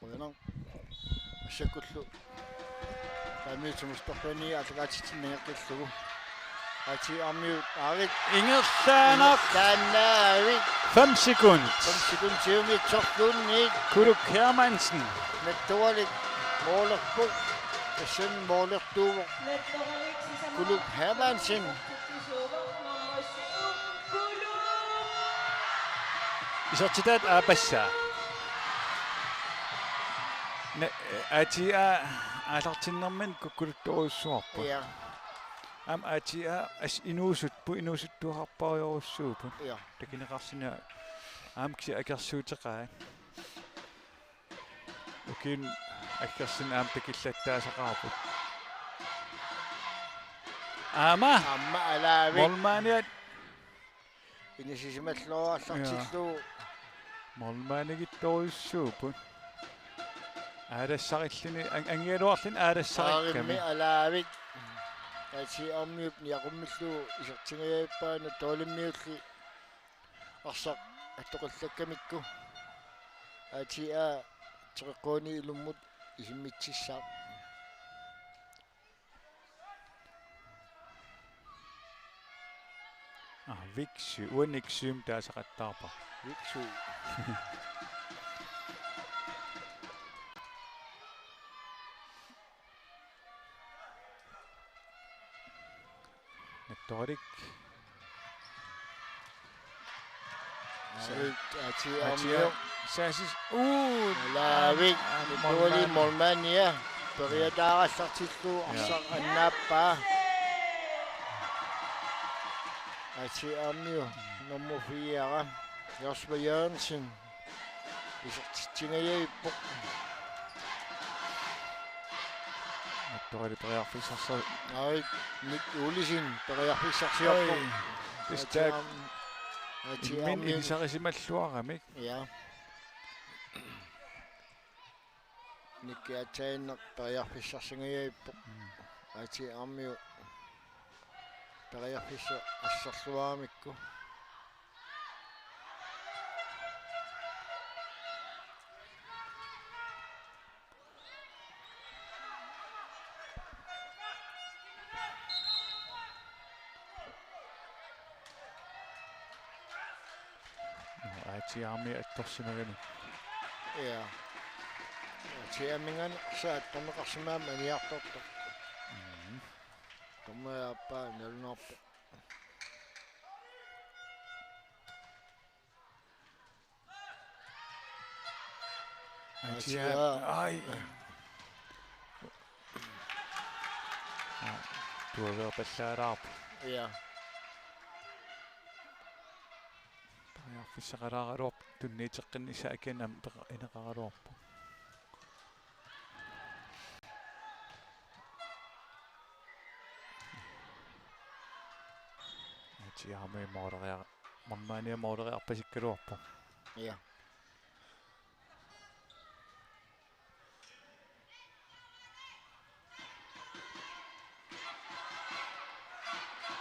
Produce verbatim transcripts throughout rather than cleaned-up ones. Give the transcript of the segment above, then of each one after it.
Qujanaq. Massakkullu taamiutsimustorluani aallakaatitsineqarlugu. A T M-iut aarit. Ingerlaannaq. Ingerlaannavik. Fem sekund. Fem sekund siumit sorluunniit. Kuluk Hermansen. Nattoralik. Målerpuk. Tassani målertuuvoq. Kuluk Hermansen. Isertitaat aappassaa. Ne-, A T A aallartinnermini kukkuluttorujussuarput. Ja. Aamma A T A as inuusupput, inuusuttuarpassuupput. Ja. Takuneqarsinnaavoq aamma kisianni akersuuteqaat. Ukiuni aggersuni aamma takullattaasaqaarput. Aamma. Aamma alaavik. Målmandiat. Inissisimalluarallartillugu. Ja. Målmandigittorujussuupput. Aalassarilluni, an-, angigaluarluni aalassarikkami. Aarimmi alaavik. A T M-iup niaqummillu isertingajappaa Nattoralimiulli. Arsaq attoqillakkamikku. A T A teqeqquani ilummut isimmitsissaaq. Ah, Viksø, uannik syvende taasaqattaarpara. Viksø. Nattoralik. Aarit, A T M-iu. Saasis. Uu. Alaavik. Aa, Nattoralik målmand. Målmandia. Periataarallartillugu. Ja. Arsaq annaappaa. A T M-iu. Nummer fire. Josva Jørgensen. Isertitsingajappoq. Nattoralik periarfissarsi-. Ai, Nick Olsen periarfissarsiorpoq. Ai, tassa taak. A T M-iu. Imminut ilisarisimalluaramik. Ja. Nick aatsaannaq periarfissarsingajappoq. Mm. A T M-iu periarfissaq asserluaramikku. A T M-i attorsimagami. Ja. A T M-ingaanniit arsaq attorneqarsimagami aniartortoq. Mm. Taamaappoq nalunaarpoq. Atia. Atia. Ai. Aa, tuaveerpallaalaarpoq. Ja. Periarfissaqalaaraluarpoq tunniuteqqinnissaa akianni peqa-, ineqaraluarpoq. Atia aamma måleriar-, målmandia måleriarpasikkaluarpoq. Ja.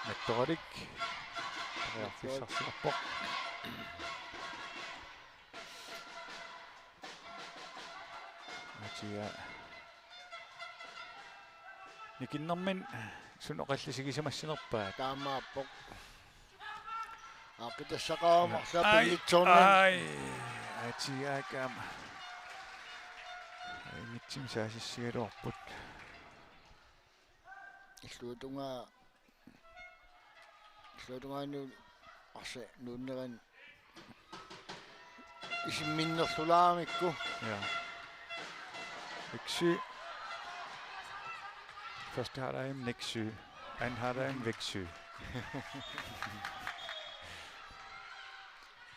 Nattoralik. Periarfissarsiorpoq. Atia. Nikinnermini suna oqallisigisimassinerpaat. Taamaappoq. Aaqqitassaqarama. Ai, arlaatigut. Ai, Atia aamma. Ingitsim saasissigaluarput. Illuatungaa, illuatungaani arsaq nuunnerani isimminnerlulaaramikku. Ja. Veksø. Første halvleg Veksø. Anden halvleg Veksø.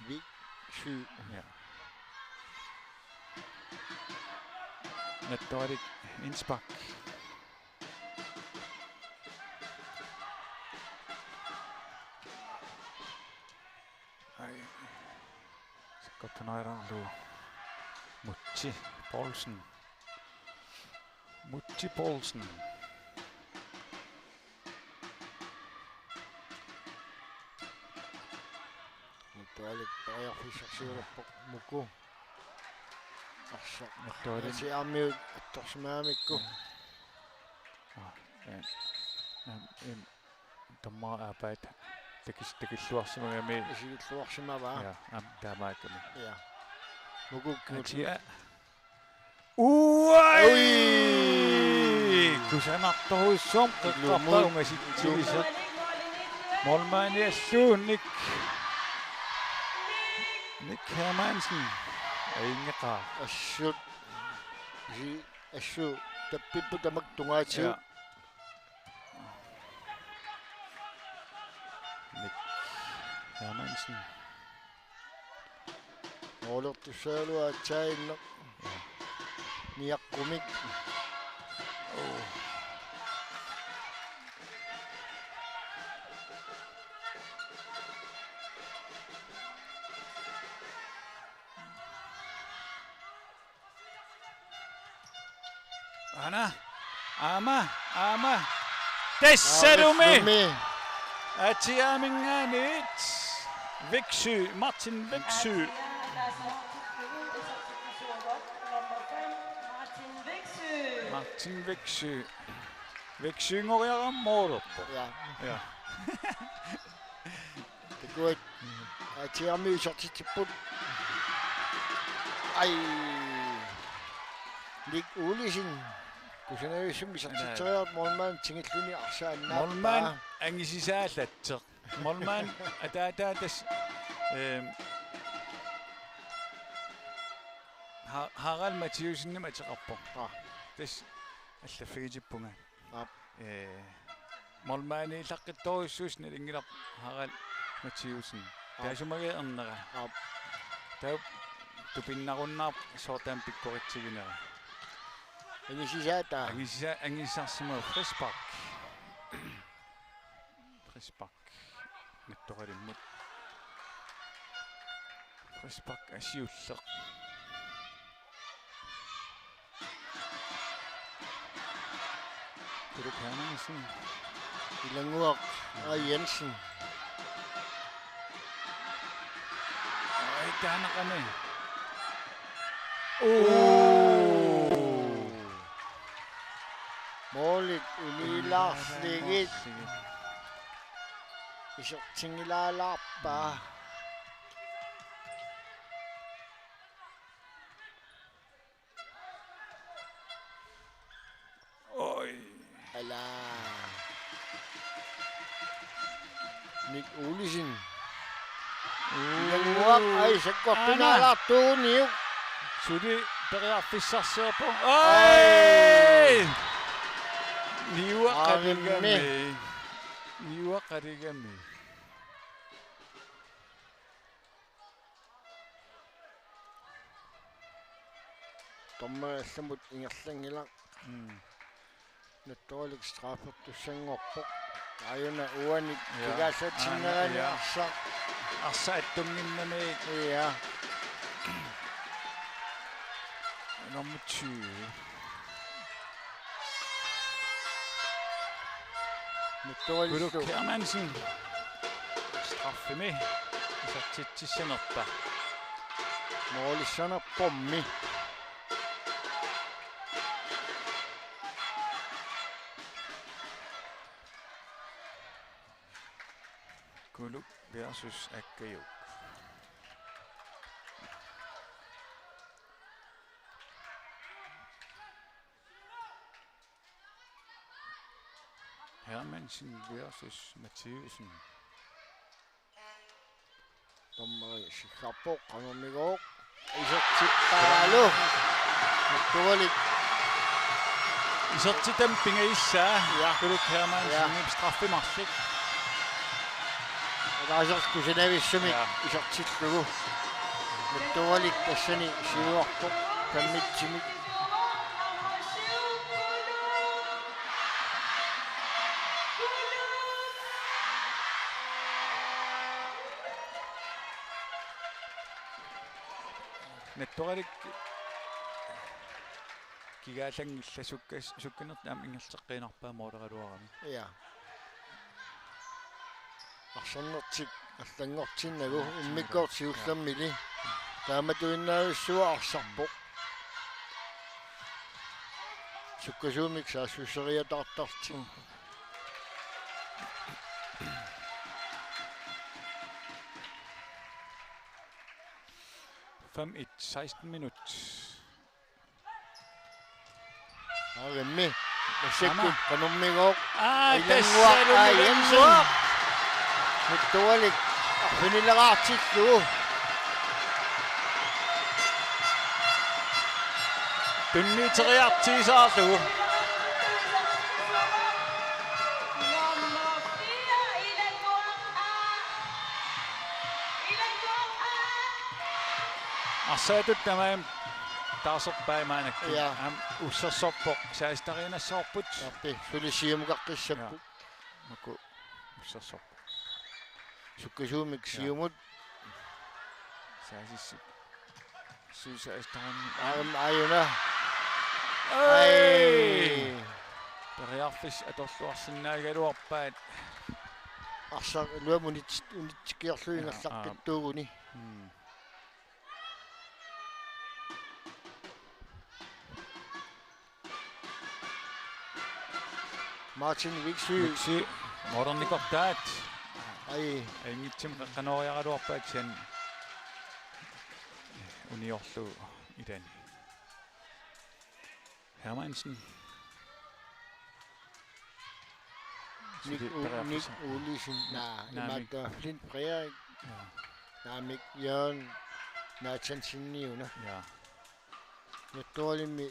Veksø. Ja. Nattoralik indspark. Ai. Sakkortunerulaarlugu. Mutsi Poulsen. Mutsi Poulsen. Nattoralik periarfissarsiulerpoq Muku. Arsaq. Nettoqali. Aasiit Aammiut attorsimagamikku. Aa, ja. Naam, im, tamarmik aappaat takis-, takilluarsimagami. Isigilluarsimavaa. Ja, aamma taamaakkami. Ja. Mukukkiullu. Atia. Uai! Ui! Kusanartorujussuarmik qeqqarpaa. Ilummut. Ungasitsigisoq. Målmandiallu Nick. Nick Hermansen. Ajunngilaq. Assut. Isi-, assut. Tappipput tamakku tungaatigut. Ja. Nick Hermansen. Målertussaagaluarpoq aatsaannguaq. Niaqqumik. Oh. Aana, aamma, aamma. Tassalumi. Tassalumi. Atsiamingaanniit Veksø, Martin Veksø. Martin Veksø. Veksøngoriarami målerpoq. Ja. Ja. Takuat. Atsiamingaanniit isertitsipput. Ai. Nick Olesen. Kusanavissumik isertitseriartoq målmandi tingilluni arsaq annaappaa. Målmandi angisisaallatseq. Målmandi ataataa tassa, ehm, Ha-, Harald Mathiussenimik ateqarpoq. Aa. Tassa allaffigitippunga. Aap. Ee, målmandillaqqittorujussuusoq nalunngilarput Harald Mathiussen. Aap. Taassumaga ernera. Aap. Taava tupinnarunnaarpoq soorlu taama pikkoritsiginera. Angisisaataa. Angisa-, angisisarsimavoq frispark. Frispark. Nettoqalimmut. Frispark asiulleq. Kuluk Hermansen. Ilannguaq A. Jensen. Ai, taanaqami. Oo. Målit unilaarlugit. Unilaarlugit. Isertingilaalaarpaa. Oj. Ala. Nick Olesen. Uu. Ilannguaq, ai, sakkortunaalaartuuniuk. Suli periarfissarsiorpoq. Ai! Ai! Niuaqqaligami. Aammi. Niuaqqaligami. Dommeri allamut ingerlanngilaq. Mm. Nettoqalik straffertussanngorpoq. Aajuna uani. Ja. Kigaasatinnerani. Aana, ja. Arsaq. Arsaq attunnginnami. Ja. Nummer tyve. Nettoqalikku. Kuluk Hermansen. Straffemi isertitsissanerpa. Målissanerpummi. Kuluk versus Akkajuk. Hermansen versus Mathiussen. Dommeri sikkarpoq, qanormigooq. Isertippaalu. Nettoqalik. Isertitami pingajussaasoq. Ja. Kuluk Hermansenip, ja, straffi marluk. Ataaseq kusanavissumik, ja, isertillugu. Nettoqalik tassani siuarpoq. Kammitsumik. Nettoqalik kigaallanngilaq, sukkas-, sukkanertik aamma ingerlateqqiinnarpaa måleraluarami. Ja. Arsarnertik allanngortinnagu, ja, immikkoortoq siullermili. Taamatuinnarsuaq arsarpoq. Sukkasuumik saassusseriataartarlutik. Fem et, seksten minut. Arimmi. Massakkut qanormigooq. Aa, Ilannguaq, aa, Jensen. Nuttualik. Arfinileraartillugu. Tunniuteriartuisaarlugu. Arsaatut tamaat taarserpai maannakkut. Ja. Aamma ussersorpoq saassusseriinassavarput. Tappi, suli siumukaqqissapput. Ja. Maku ussersorpoq. Sukkasuumik siumut. Saasissut. Suusaastarami. Aam, aajuna. Ai! Periarfissat atorluarsinnaagaluarpaat. Arsaq iluamik unit-, unitsikkiarlugu ingerlaqqittuuguni. Mm. Martin Viksø. Viksø. Moornikortaat. Ai. Ajunngitsumik qeqqanooriaraluarpaat kisianni uniorlugu ilani. Hermansen. Nick Suli U-, Nick periarfissaq. Olsen. Naa, naa, imaattoq Flint Frederik. Ja. Naamik Jørgen Nathansenniuna. Ja. Nuttualimmi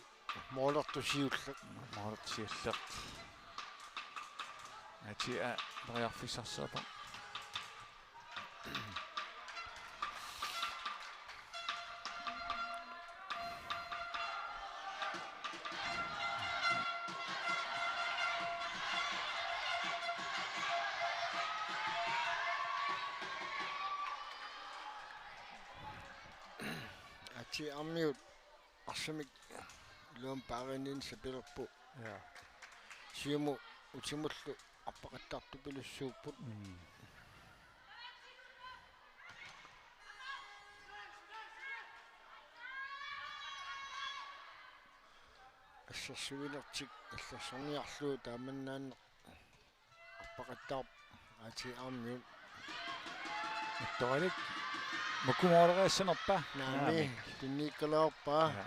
Moolertusiullak. Moolertusiullak. Atia periarfissarsiorpoq. Atia armiut arsamik iluamik paarininni sapilerpoq. Ja. Siumut utimullu arpaqattaartupilussuupput. Mm. Assersuinertik illersorniarlugu taamannaanneq arpaqattaarpoq Atia armiut. Nuttualik. Maku mooleriassanerpa? Naamik. Naamik. Tunniukkalaarpaa. Ja.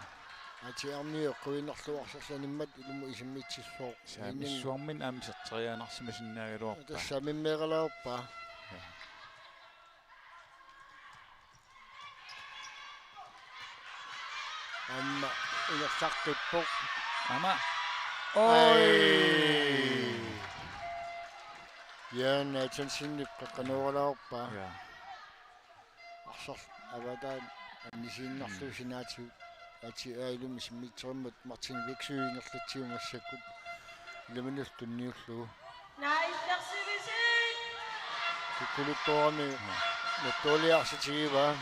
Atia armiut eqquinerlugu arsarlu animmat ilumut isimmitsissuaq. Saamissuarmik aamma iserteriaannarsimasinnaagaluarpaa. Tassa mimmeeralaarpaa. Ja. Aamma ingerlaqqippoq. Aamma. Oi! Ai. Jørgen Nathansenip qeqqanooralaarpaa. Ja. Arsaq avataan anisiinnarlugu sinaatigut. Atia ilumut isimmitsisarmat Martin Viksø ingerlatsigu massakkut. Ilaminnullu tunniullugu. Sukkuluttoorami Nuttualiarsitigivaa.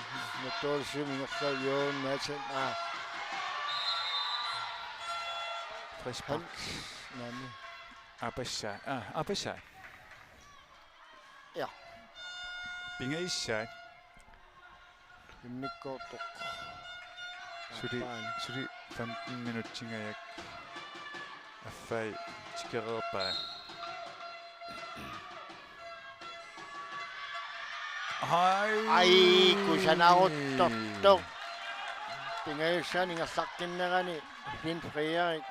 Nuttualisium ingerlaat Jørgen Madsen. Aa. Frispark. Hans. Naamik. Aapassaa. Aa, aapassaa. Ja. Pingajussai. Immikkoortoq. Suli, aappaani. Suli femten minuttingajak. Affai tikereerpai. Ai. Ai, kusanaruttortoq. Pingajussaani ingerlaqqinnerani Flint Frederik.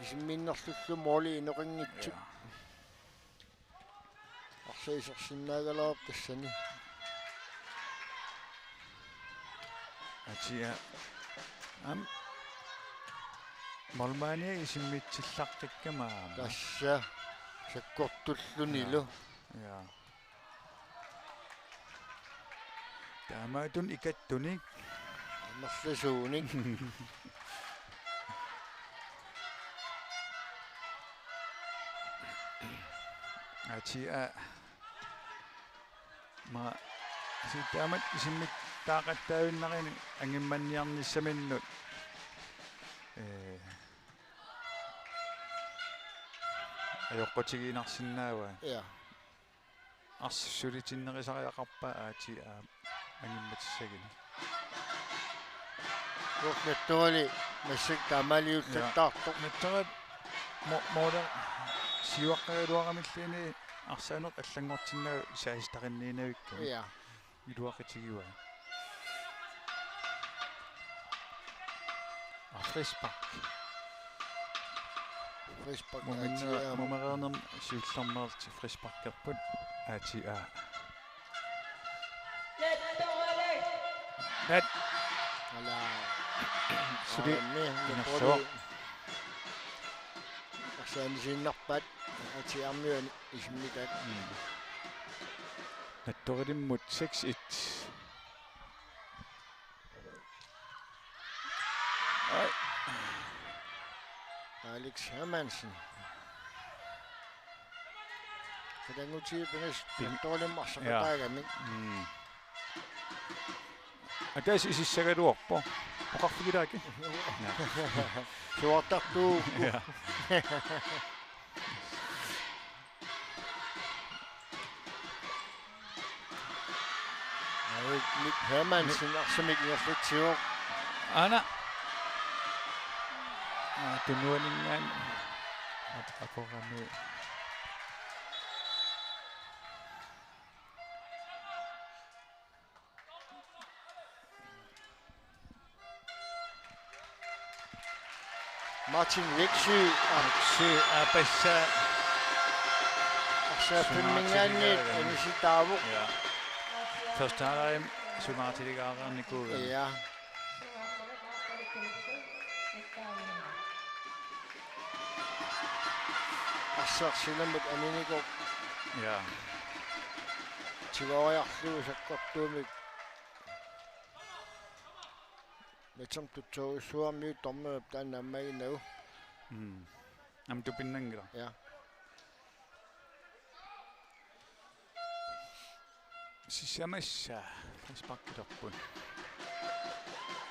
Isimmiinnarlullu mooli inoqanngitsut. Ja. Arsaq isersinnaagaluarpoq tassani. Atia. Aamma. Målmandi isimmitsillaqqikkamma aamma. Tassa. Sakkortullunilu. Ja. Ja. Taamaattunik ikattunik. Amerlasuunik. Atia. Aamma siit taamatut isimmittaaqattaavinnarani angimmanniarnissaminnut. Ee. Ajoqutigiinnarsinnaavaa. Ja. Arsaq sulitinnerusariaqarpaa Atia angimmatissaguni. Nuttuali Massakkut taamaaliullattaartoq. Nattorat mo-, moole siuaqqagaluaramilluunniit arsaaneq allanngortinnagu saasitaqinniinnavikkami. Ja. Iluaqutigivaa. Ah, frispark. Frispark. Mumeriarnerm-, A T M. Mumeriarnermut siullermeerlutik frisparkerput A T A. Nat. Ala. Suli. Aa, ni, ingerlavoq. Nat. Arsaanisiinnarpaat A T M-iuani isimmitaat. Mm. Nattoralimmut seks et. Oj. Alex Hermansen. Kataanguti pinis Pin-, Nattoralimmut arsaqataagamik. Ja. Mm. Ataaseq isissagaluarpoq. Oqarfigilaakkit. Suartartuukku. Ja. Alex Hermansen arsamik ingerlatsivoq. Aana. Aa, tunuaninngaanniit. At-, akorami. Martin Veksø. Veksø, aa, passa. Arsaaffimmininngaanniit anisitaavoq. Ja. Første halvleg sungaatiligaareernikuuvoq. Ja. Arsaq silamut aninikoq. Ja. Tigoriarlugu sakkortuumik. Naterm tutsorusuarmiut dommerip taanna ammaginnagu. Mm. Aamma tupinnanngilaq. Ja. Sisamassa frisparkilerput.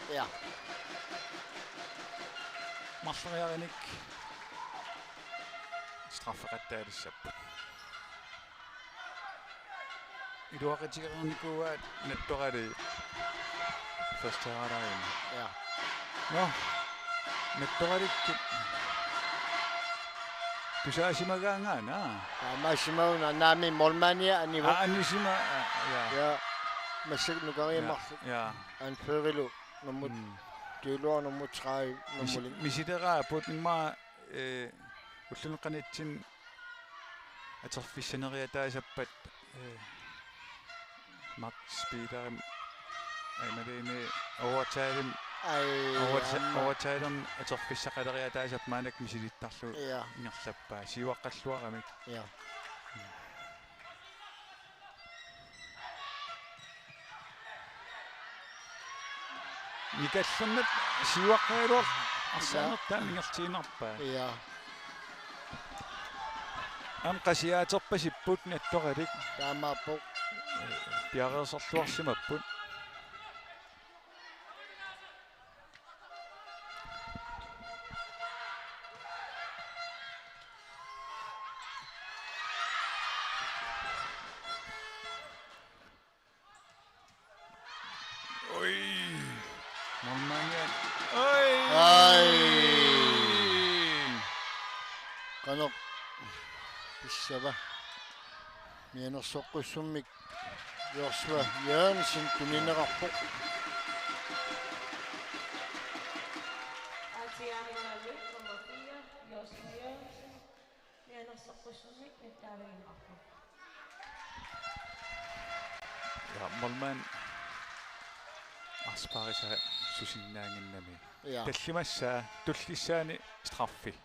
Ja. Marloriarinik straffeqattaalissapput. Iluaqutigereernikuuaat Nattorali første halvleg. Ja. Nå. Nattoralikkut tusaasimagaangaana. Taamaasimagunaaq, naamik målmandia anivoq. Aa, anisima, aa, ja. Ja. Massakkut nukariit marluk. Ja. Anførerilu nummer, mm, tyveluaq nummer tredive, nummer. Misi-, misileraapput immaqa, eh, ullunik qanitsinni atorfissaneriataassappat, eh, Max Peterim, eh, imaluunniit overtime, ai, overta-, aamma overtime atorfissaqaleriataassappat maannakkut misilittarlugu, ja, ingerlappaa. Siuaqqalluaramik. Ja. Nikallermat siuaqqagaluartoq arsaanertaa, ja, ingerlaannarpaa. Ja. Aamma qasiaaterpasipput Nattoralik. Taamaappoq. Piareersorluarsimapput. Oj. Målmandia. Oj. Ai. Qanoq pissava. Mianersoqqussummik Joshua Jørgensen tunineqarpoq. Atsiaaninngaanniit nummer fire, Joshua Jørgensen. Mianersoqqussummik nittaavigineqarpoq. Ja, målmand arsaq paarisa susinnaannginnami. Ja. Tallimassaa tullissaani straffi.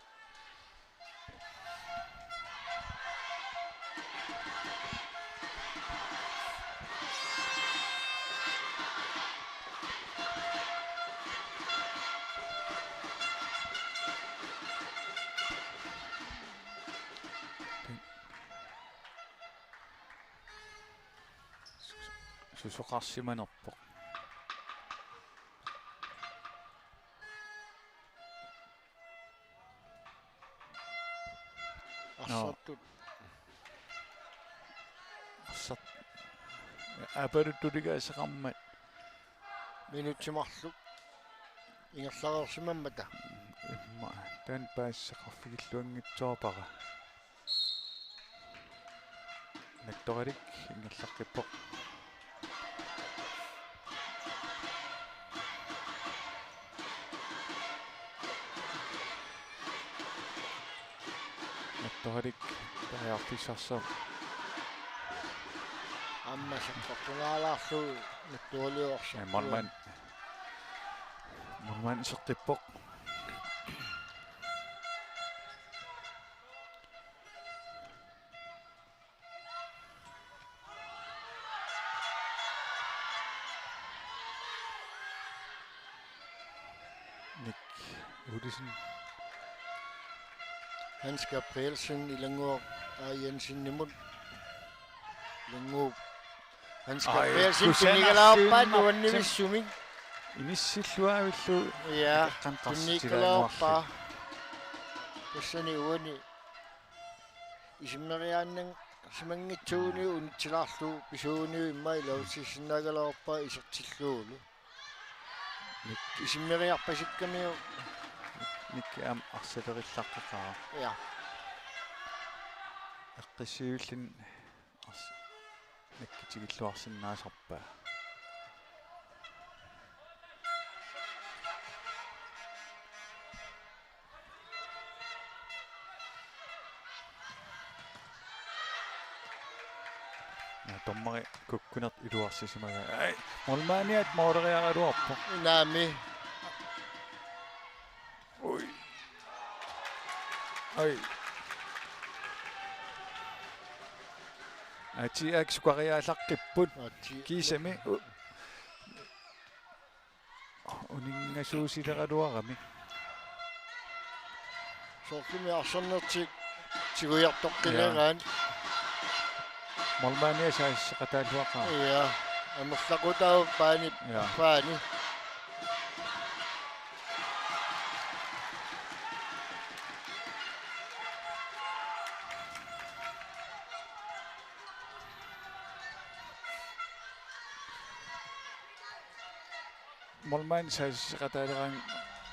Susoqarsimanerpoq. Nå. Arsartut. Arsart-, aappaluttuligaasaqarmat. Minutsit marluk. ingerlareersimammata. Immaqa taanna paasisaqarfigilluanngitsoorpara. Nattoralik ingerlaqqippoq. Nattoralik periarfissarsiorpoq. Aamma sakkortunaalaarlugu Nattoraliorsoq. Ja, målmand. Målmand seqqippoq. Nick Olsen. Hans Gabrielsen, Ilannguaq A. Jensenimut. Ilannguup Hans Gabrielsen, kusana tunigaluarpaa nuannivissumin. Inissilluavillu. Ja, tunigaluarpaa. Tassani uani isimmeriaannarsimanngitsuuguni unitsilaarlugu pisuuguniuk immaqa iluatsissinnaagaluarpaa isertillugulu. Nick. Isimmeriarpasikkamiuk. Nick aamma arsalerillaqqaarpaa. Ja. Eqqissiivilluni ars-, nakkutigilluarsinnaasarpaa. Ja, dommeri kukkunertik iluarsisimagaa. Ai, målmandiat måleriaraluarpoq. Naamik. Ui. Ai. Ati aksukariaallaqqipput. Ati. Kiisami. U-, Uninngasuusileraluarami. Soorlumi arsarnertik tigujartoqqileraat. Ja. Målmandia saasisseqataalluaqaaq. Ja. Amerlaqutaavoq paanip. Ja. Paani. Målmand saasisseqataaleraangat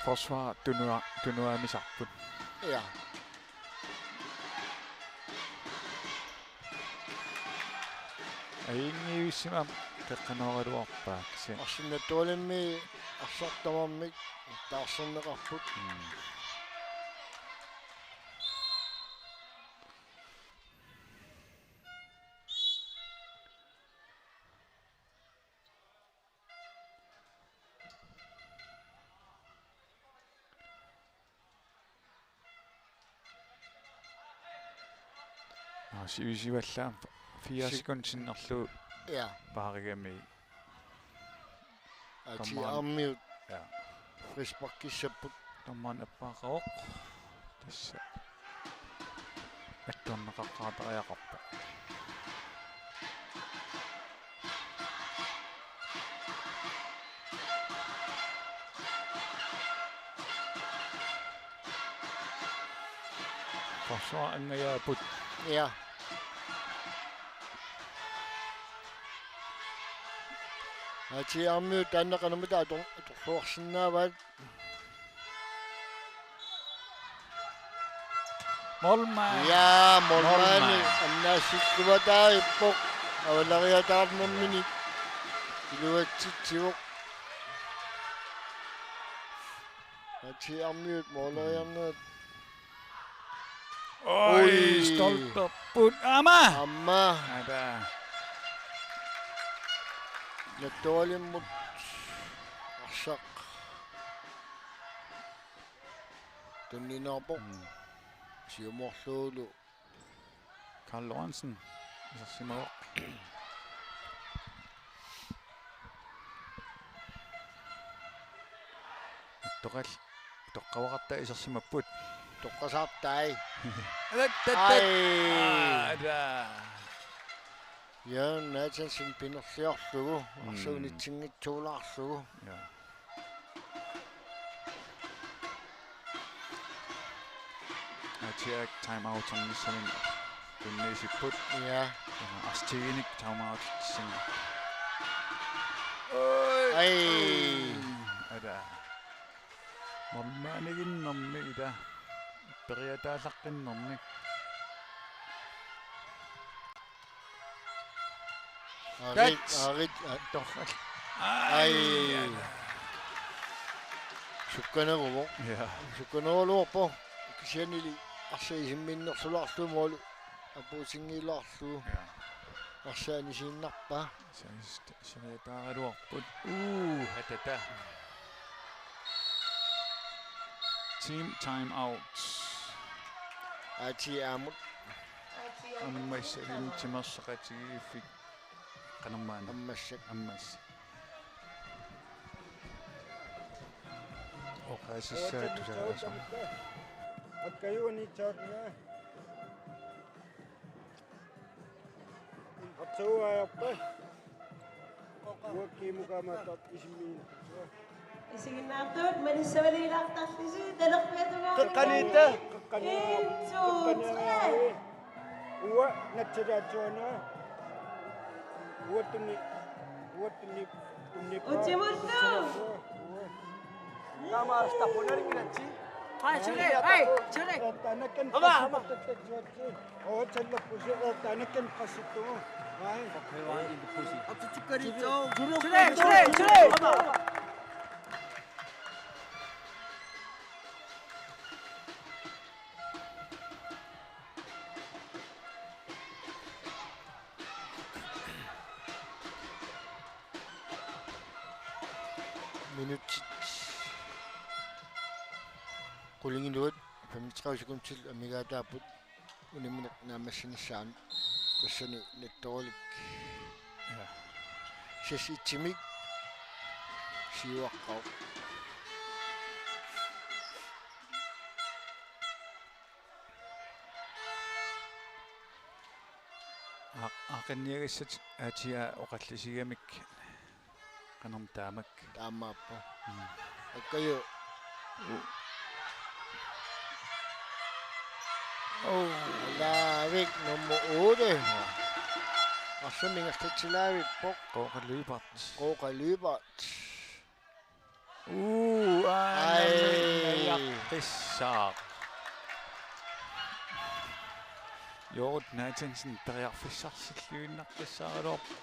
forsvar tunua-, tunuaamisarput. Ja. Ajunngivissimam qeqqanooraluarpaa kisianni. Arsinattualimmi arsartamarmik taarserneqarput. Mm. Aa, sivisuallaat fire si-, sekundit sinnerlugu. Ja. Paarigami. Ati dommeren-, armiut. Ja. Frisparkissapput. Dommeren appaaqaaq. Tassa. Attorneqaqqaartariaqarpoq. Forsvar angajaapput. Ja. Ati armiut taanna qanumita ator-, atorluarsinnaavaat. Målmand. Ja, målmandi. Målmand. Annaassilluataarippoq. Avalariataarnermini. Iluatsitsivoq. Ati armiut måleriarnerat. Oj, oj. Stolperput. Aamma. Aamma. Ada. Nattoralimmut arsaq tunniunneqarpoq. Mm. Siumorluulu. Karl Lorentzen isersimavoq. Toqqal-, toqqavaqartai isersimapput. Toqqasaartai. Tat, tat, tat. Ai. Aa, ada. Ja, Nathansen pinerliorlugu, mm, arsuunitsinngitsuulaarlugu. Ja. Atiak timeout-ernissaminut tunniussipput. Ja. Arstiginik timeout-ernissaminut. Oj. Ai. Ada. Målmandiginnermi ila. Periataallaqqinnermi. Arit, Touch. Arit, a- Torral. Ai. Ai. Sukkaneruvoq. Ja. Sukkaneruvoq. Kisiannili arsaq isimminnerlularlugu måli apuutinngilaarlugu. Ja. Arsaq anisiinnarpaa. Saniatigaluarput. Uu, atata. Team time out. Ati aamut. Ammassakkut timersoqatigiiffik qanormaanna. Ammassak. Ammas. Oqaasissaat tusagasoq. Akkajuani taakna. Arsaq ajorpa. Uakkimukamaattoq isimmiin. Isiginnaartut manissavaliilaartarlusi talerpiatungaa. Qeqqaniitta. En, to, tre. Uanga natsalaatsuanaa. Uattunni. Uattunni. Utimullu. Uanga. Taamaastappunarikkinatsi. Hai, Chile, hai, Chile. Ama, ama. Otsallappusi, taanakkan qassittugu. Ai. Chile, Chile, Chile. Ama, ama. Minutsit qulingiluat femogtredive sekundit amigaataapput unammineq naammassinissaanut. Tassani Nettoralik. Ja. Seks et-imik siuaqqavoq. Aa-, aaqqinniagassatit atia oqallisigamik qanormi taamak. Taamaappoq. Mm. Akkaju. U-, oh. Alaavik nummer otte. Ja. Arsaq ingerlatsilaavippoq. Qooqa Lyberth. Qooqa Lyberth. Uu, aa, ai. Nammineq najaqqissaaq. Jorut Nathansen periarfissarsilluinnaqqissaaraluarpoq.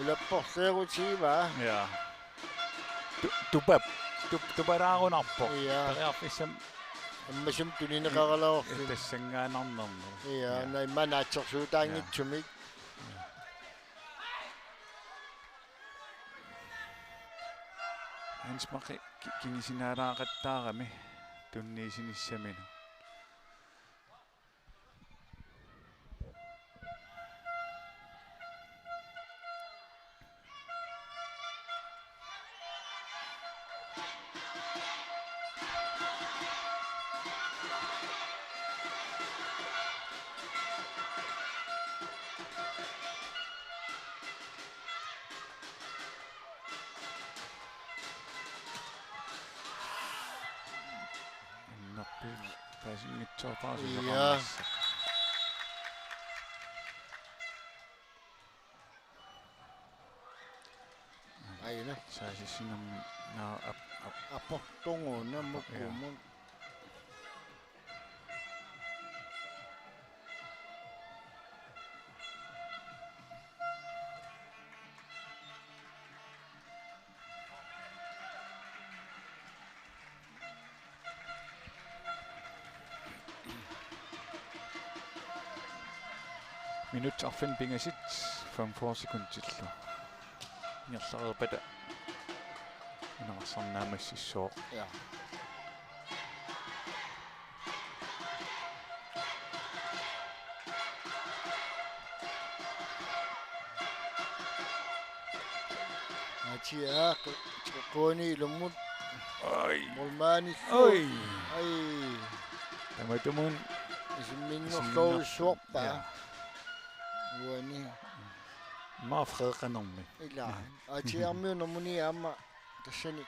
Ulapporleerutigivaa. Ja. Tu-, tupap-, tup-, tupalaarunarpoq. Ja. Periarfissam-, ammasumik tunineqaralaarluni. Tassanngaannarnermi. Ja, ja. Naamma naatsorsuutaanngitsumik. Ja. Ja. Hans Maki ki-, kingusinnaalaaqattaarami tunniussinissaminut. Annertuut paasinngitsoorpara. Ja. Susoqarnissaq. Aina. Saasissinermi naa ap-, ap-, aportungu namukkumut. Ja. Minut arfineq-pingasut, femogfyrre sekundillu. Ingerlareerpata. Inerarsarnaamassissooq. Ja. Atia, qu-, quani ilummut. Ai. Målmandillu. Oi. Ai. Tamatumuuna isimminnerluarsuarpaa. Ja. Uani. Immaqa freeqanermi. Ila. Atia armiu nummer ni aamma tassani.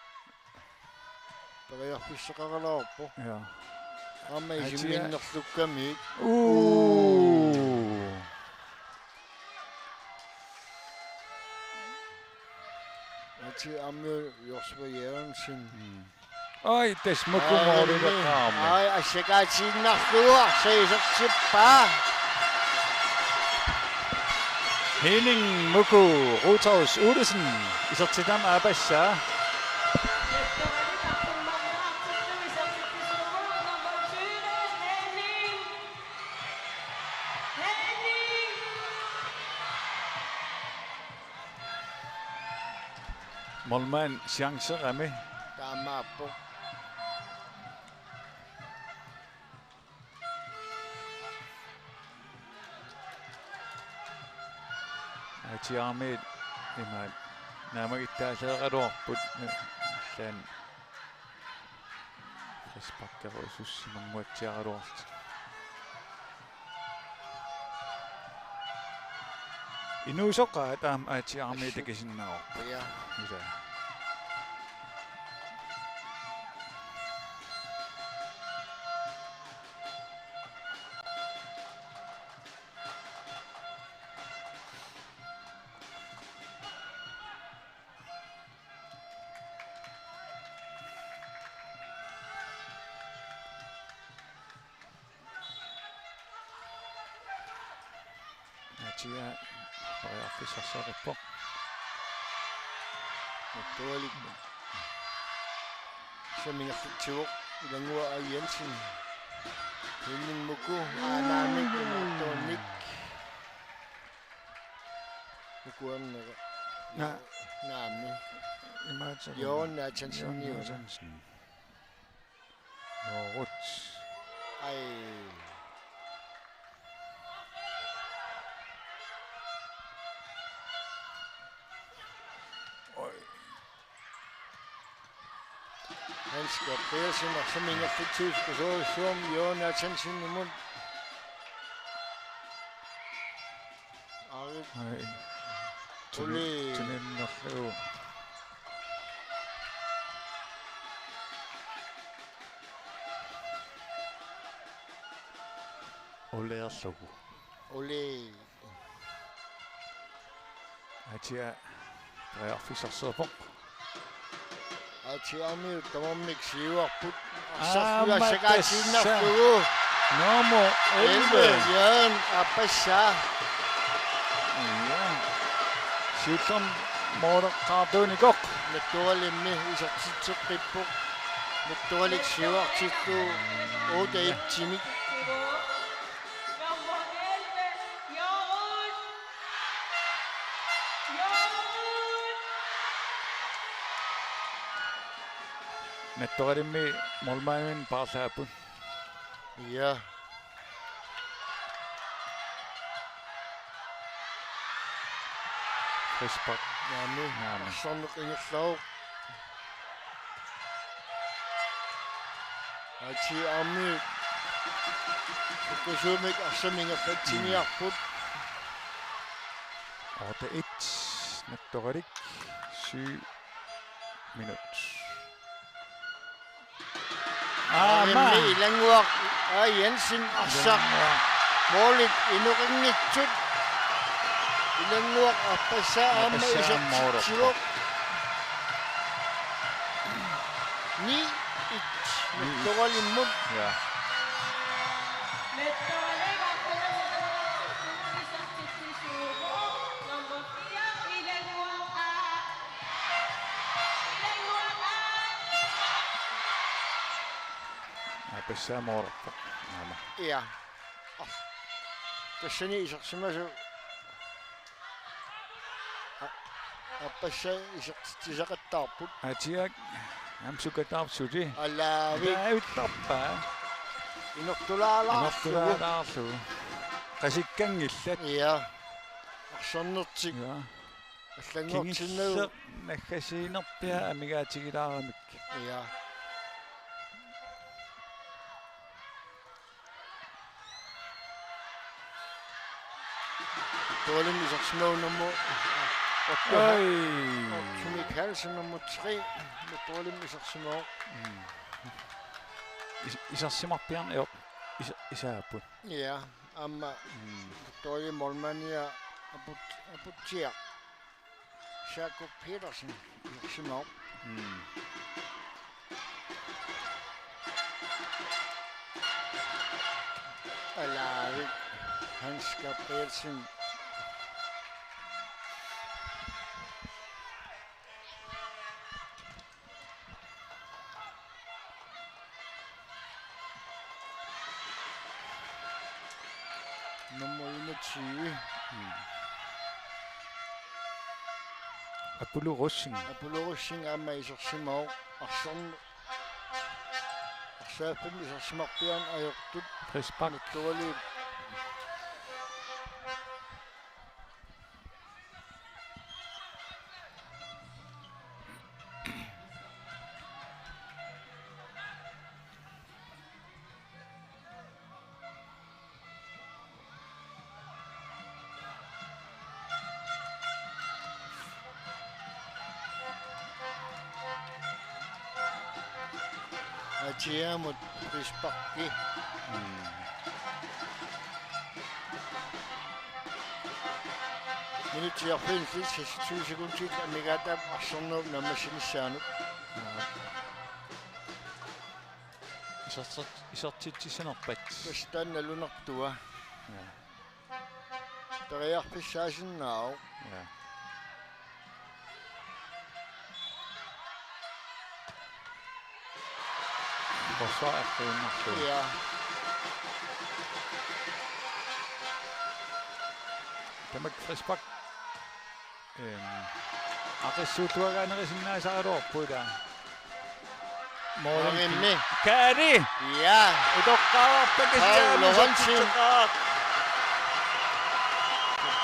Periarfissaqaralaarpoq. Ja. Aamma atia isimminnerlukkamik. Uu. Atia armiu Josva Jørgensen. Mm. Oj, tassa Muku målileqaarami. Oj, assakaatiinnarlugu arsaq isertippaa. Henning Muku, Rudolf Olsen, isertitami aappassaa. Målmand chancerami. Taamaappoq. A T R-miut imaat naammagittaaleraluarput, allan frisparkerusussimannguatsiaraluarlutik. Inuusoqaat aamma A T R-miut takusinnaavarput. Ja. Ila. Atia periarfissarsiorpoq. Mattualik. Samingerlatsivoq Ilannguaq A. Jensen. Henning Muku aanaamik imaattuunnik. Ukuannera. Na. Naami. Imaattoq. Jørgen Nathansen. Jørgen Nathansen. Noorut. Ai. Oj. Hans Gabrielsen, og så mener jeg, at Jørgen Nathansenimut. Oj. Oj. Tuni-, Ole. Tuninnarlugu. Oleerlugu. Ole. Atia periarfissarsiorpoq. Atia aamma tamarmik siuarput. Arsarlugu aamma assakaatiinnarlugu. Nummer elleve. Jørgen aappassaa. Ja. Siullermik måleqqaartuunikoq. Mattualimmi isertitseqqippoq. Mattualik siuartillugu otte et-imik. Mattualimmi målmandimik paarlaapput. Ja. Frispark. Naami. Naami. Arsarneq ingerlavoq. Atia aamma sukkasuumik arsamik ingerlatsiniarput. Otte et, Mattualik, syv minut. Aamma. Aamma Ilannguaq A. Jensen arsaq. Ilannguaq. Målit inoqanngitsut. Ilannguaq aappassaa aamma isertitsivoq. Ni et. Ni et. Mattualimmut. Ja. Aappassaa målerpoq. Aamma. Ja. Tassani isersimasoq. A-, aappassaa isertitsisaqattaarput. Atiak. Aamma sukataarput suli. Alaavik. Alaavittarpaa. Inortulaalaarlugu. Inortulaalaarlugu. Qasikkanngillat. Ja. Arsarnertik. Ja. Allanngortinnagu. Kingulleq naggasiinerpiaq amigaatigilaaramik. Ja. Mattualimmi isersimavoq nummer otte. Oj. Otto Mikkelsen nummer tre. Mattualimmi isersimavoq. Mm. Is-, isersimarpiarneq, jo. Is-, isaapput. Ja, aamma. Mm. Mattualimmi målmandia aput-, aputsiaq. Jakob Petersen, isersimavoq. Mm. Alaavik Hans Gabrielsen. Nummer enogtyve. Mm. Apollo Rosing. Apollo Rosing aamma isersimavoq. Arsarn-, arsaaffimmi isersimarpiaani ajortut. Frispark. Nattoraliit. Atiamut frisparki. Mm. Minutsit arfineq-illit seksogtyve sekundit amigaataat arsarnerup naammassinissaanut. Aap. Isertit-, isertitsissanerpat. Tassa taanna nalunartua. Ja. Periarfissaasinnaavoq. Ja. Forsvar er qiinnarlugu. Ja. Tamakku frispark. Øhm, aqissuulluagaanerusinnaasaraluarpoq ilaa. Målimi. Kaali! Ja. Utoqqaarpakka Kaali siaamut Lorentzen. Isertitseqaaq.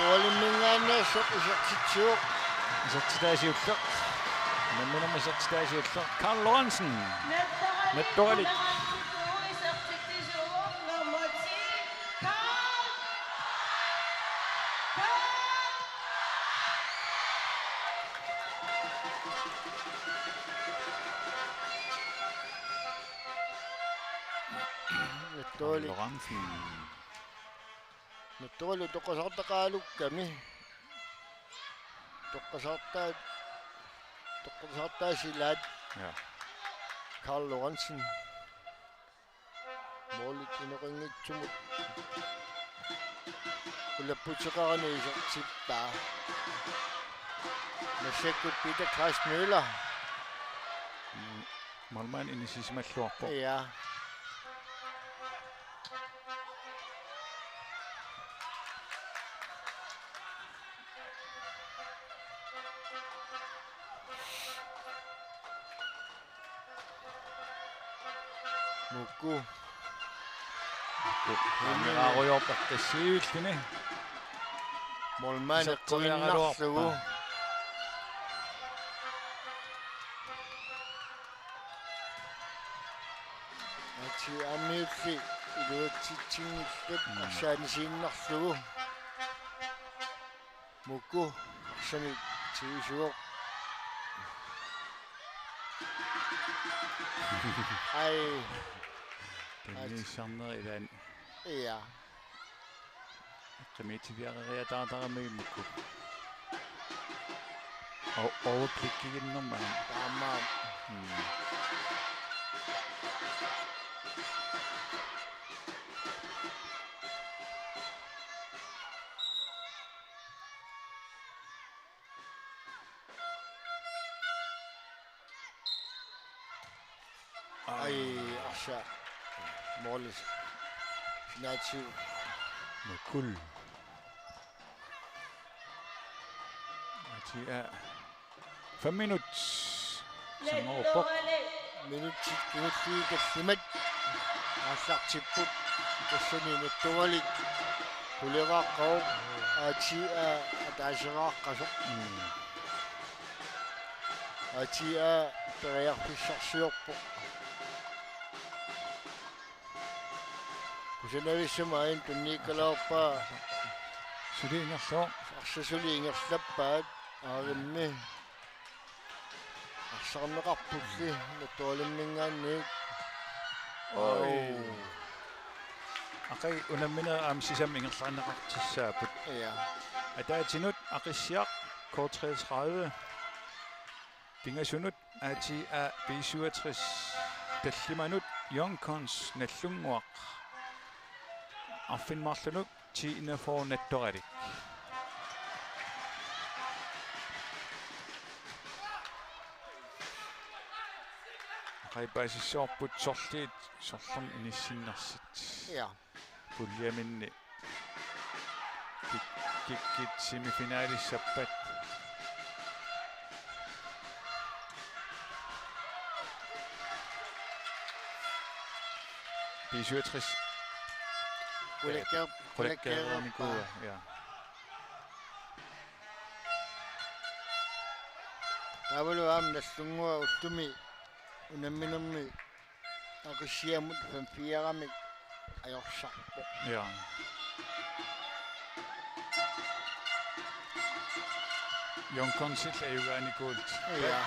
Målimminngaanneersoq isertitsivoq. Isertitaasiulleq. Namminermi isertitaasiulleq. Karl Lorentzen. Nattoralik. Nattoralik. Lorentzen. Nattoralik utoqqasaartaqalukkami. Utoqqasaartaat, utoqqasaartaat silaat. Ja. Karl Lorentzen. Målit inoqanngitsumut. Ulapputeqarani isertippaa. Massakkut Peter Klaus Møller. Mm, målmand inissisimalluarpoq. Ja. Muku. Muku. Ameraarujoorpaq tassiivilluni. Målmand iserteriaraluarpaa. Eqquinnarlugu. Ati amiulli iluatsitsinngillat. Mm. Arsaanisiinnarlugu. Muku, arsamik tigisuuvoq. Ai. Taniissarneq ilaanni. Ja. Qimiitiviareeriataartaramigit Muku. O-, overblikkiginnermik. Taamaammat. Mm. Ai, arsa. Målis. Sinatiu. Mukul. Atia. Fem minut. Sanngorpoq. Minutsit kingulliit tallimat aallartipput. Tassani Nattoralik quleqaqqavoq. Atia ataasiqaqqasoq. Mm. Atia periarfissarsiorpoq. Kusanavissumik aajuna tunniukkaluarpaa. Suli ingerlavoq. Arsaq suli ingerlappaat aarimmi. Arsarneqarpulli Nattoralimminngaanniit. Oj. Au. Aqagu unamminerit aamma sisamat ingerlaanneqartussaapput. Ja. Ataatinut Aqissiaq K treogtredive. Pingasunut A T A B syvogtres, tallimanut Young Guns Nagdlunguaq, arfineq-marlunut ti enogfyrre Nattoralik. Qai paasissavarput sorliit, sorlermi inissinnersut. Ja. Puljeminni kik-, kikkut semifinalissappat. B syvogtres. Qulakkeer-, Qulakkeerernikuuaa, qulakkeerpaa. Ja. Taavalu aamma Nagdlunguaq ullumi unamminermi Aqissiamut fem fire-mik ajorsarpoq. Ja. Jørgen Konsil ajugaanikuullutik. Ja.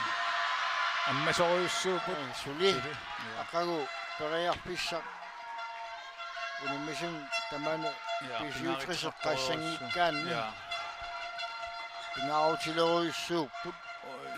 Ammasorujussuupput. Ja, suli. Suli. Ja. Aqagu periarfissaq unammisuni tamani. Ja, B syvogtres-eqqaassanngikkaanni. Ja. Pingaarutilerujussuupput. Oj.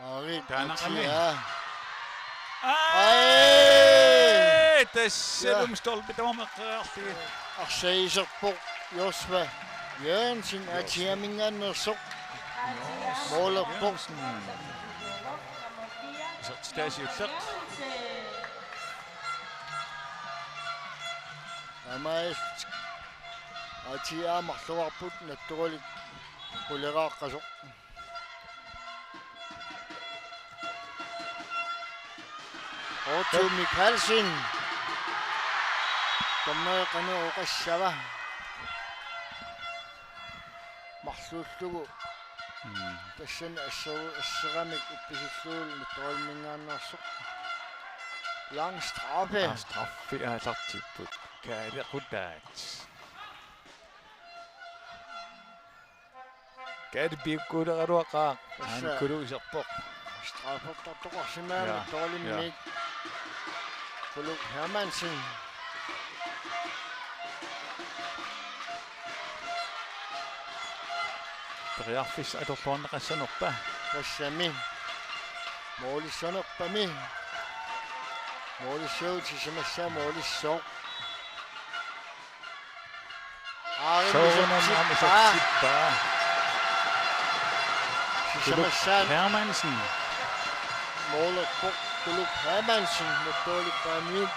Aarit, taanaqami. Atia. Ai! Ai! Tassalumi. Ja. Stolpe tamarmi eqqaarlugit. Arsaasisarpoq Josva Jørgensen, Atiaminngaanneersoq. Jørgensen. Målerpoq. Jørgensen. Isertitaasiulleq. Taamaalillutik Atia marluarput Nattoralik quleraaqqasoq. Otto Mikaelsen. Taamaalilluni oqassava. Marluullugu. Mm. Tassani asseru-, asseramik ippisullugu Nattoralinngaanneersoq. Lang straffe. Aa, straffi aallartipput. Kaalequtaat. Kaali piukkuuleraluaqaaq. Tassa. Aankulu iserpoq. Straffertartoqarsimaammat. Ja. Nattoralimmit. Ja. Kuluk Hermansen. Periarfissaq atorluarneqassanerpa? Tassami. Målissanerpami. Målissuut sisamassaat målissooq. Aarit. Soorunami isertippaa. Isertippaa. Sisamassaat. Kuluk Hermansen. Målerpoq Kuluk Hermansen, Nattoralik Paamiut.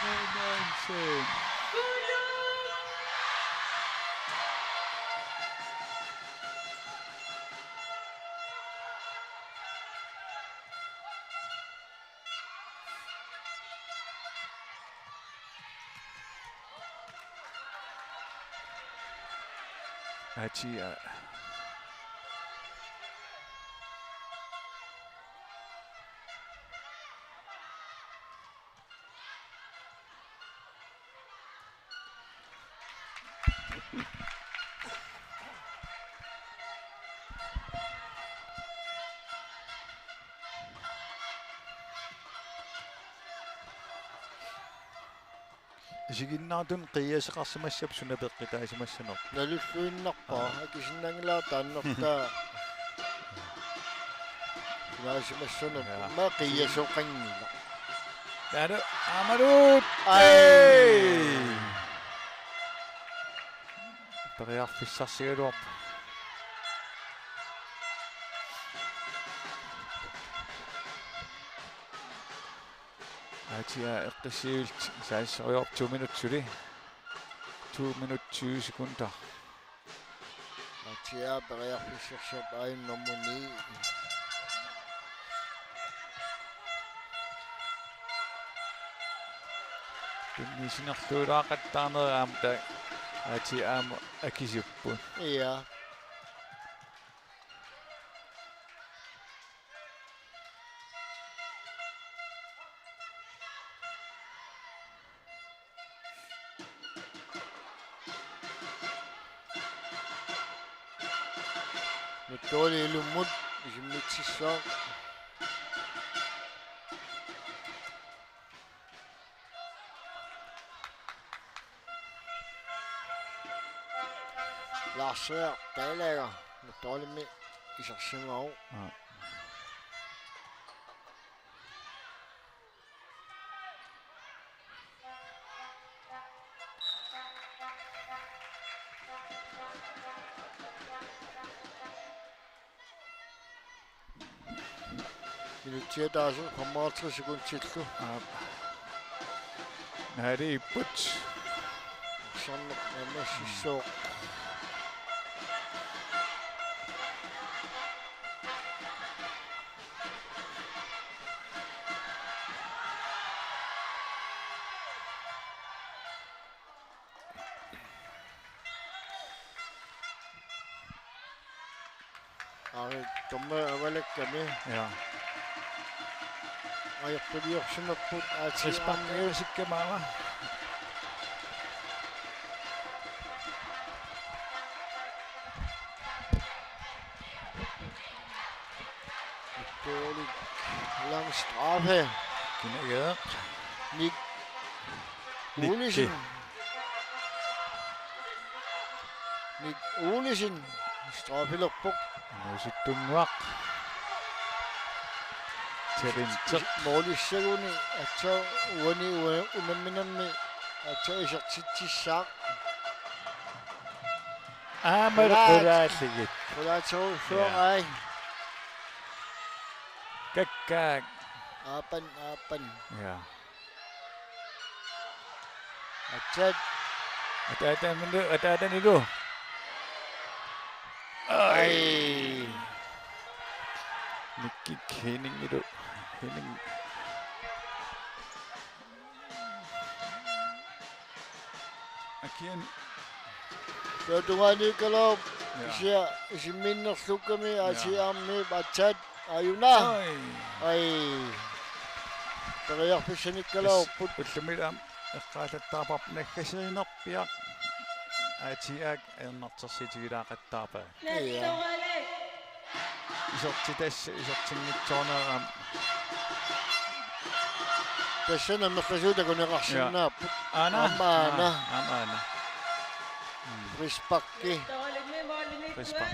Hermansen. Atia. Isiginnaartunut qiiaseqarsimassappat suna peqqutaasimassanersoq. Nalulluinnarpara. Aa. Akisinnaanngilara taanna. Taava ilaasimassanersoq. Jaa. Immaqa qiiasoqanngilaq. Taanna aamaluut. Ai. Ei! Periarfissarsigaluarpoq. Atia eqqissiviit saassussiorput to minut suli. To minut tyve sekunder. Atia periarfissarsiorpoq aajuna nummer ni. Tunniussinerluulaaqattaarnera aamma taava Atia aamma akisupput. Ja. Tuuli ilummut isimmitsissaaq. Laarsiaq taalaga Tuulimmi isersimavoq. Aa. Minutsit ataaseq femoghalvtreds sekundillu. Aap. Naaliipput. Arsarneq naammassissooq. Ari, dommer avalakkami. Ja. Ajortuliorsimapput. Frispark aasiaanni. Aasikkamaava. Tuuli lang straffe. Kinageeq. Nick Nick. Olesen. Nick Olesen. Straffelerpoq. Nuusuttunnguaq. Talenteq. Moolissaguni aatsaat uani ua-, unamminermi aatsaat isertitsissaaq. Aamma qulaat. Qulaallugit. Qulaatsoorsuaq. Ja. Ai. Kakkaak. Aapan, aapan. Ja. Aatsaat. Ataatanilu, ataatanilu. Ai. Ai. Nikkik Henningilu. Henning. Akian. Taava tungaaniikkaluarpoq. Ja. Kisianni isimminnerlukkami. Ja. Aasiaanni aatsaat. Aajuna. Ai. Ai. Periarfissanikkaluarput. Tassa ullumi aamma eqqaallattaarparput naggasiinerpiaq. Aasiaat ajornartorsiutigilaaqattaarpaa. Ja. Isertitassat isertinngitsoornerat aamma. Tassa nammerlasuut takuneqarsinnaapput. Ja. Aana. Aamma aana. Aa, aamma aana. Mm. Frisparki. Frispark.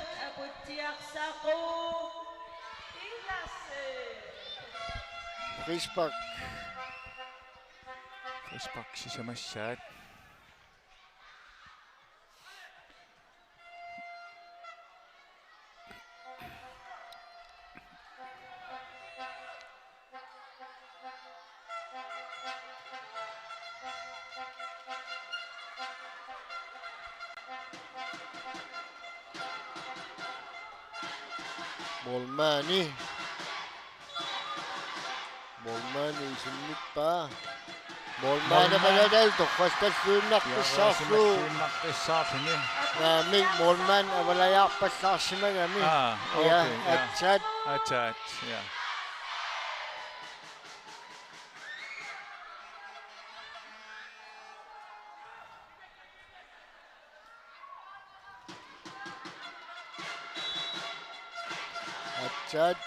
Frispark. Frispark sisamassaat. Målmandi. Målmandi isimmippaa. Målmandi. Målmandi. Avalataal torrallalluinnaqqissaarlugu. Torrallalluinnaqqissaarluni. Naamik målmandi avalajaarpallaarsimagami. Aa, ja, okay, ja. Aatsaat. Aatsaat, ja. Aatsaat.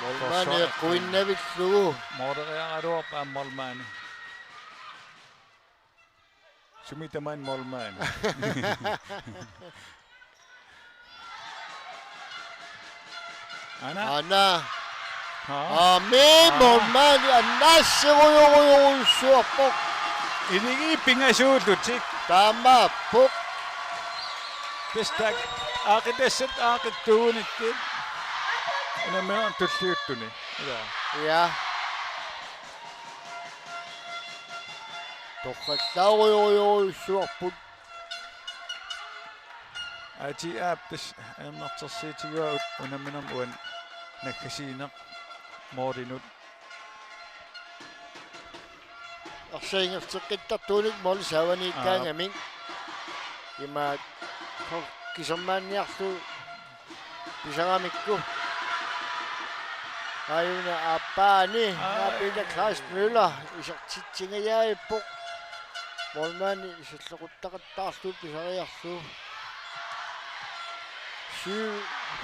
Målmandi. Forsvar. Quinnavitlugu. Måleriaraluarpaa målmandi. Sumi tamaani målmandi. Aana. Aana. Haa. Aammi. Aana. Målmandi annaasserujorujorujussuarpoq. Iligi pingasuullutik. Taamaappoq. Tassa aaqqitassat aaqqittuunikkit. Unamminermi tulliuttuni. Ilaa. Ja. Torrallarujorujorujussuarput. Aasiaat tassa ajornartorsiutigaa unamminermi uani naggasiineq målinut. Arsaq ingerlateqqittartuunik måli saavaniikkaangamik. Aap. Imaak kisermaanniarlugu pisaramikku. Aajuna aappaani. Ai. Aa, Peter Klaus Møller isertitsingajaappoq. Målmandi iserlequttaqattaarlugu pisariarlugu. Syv,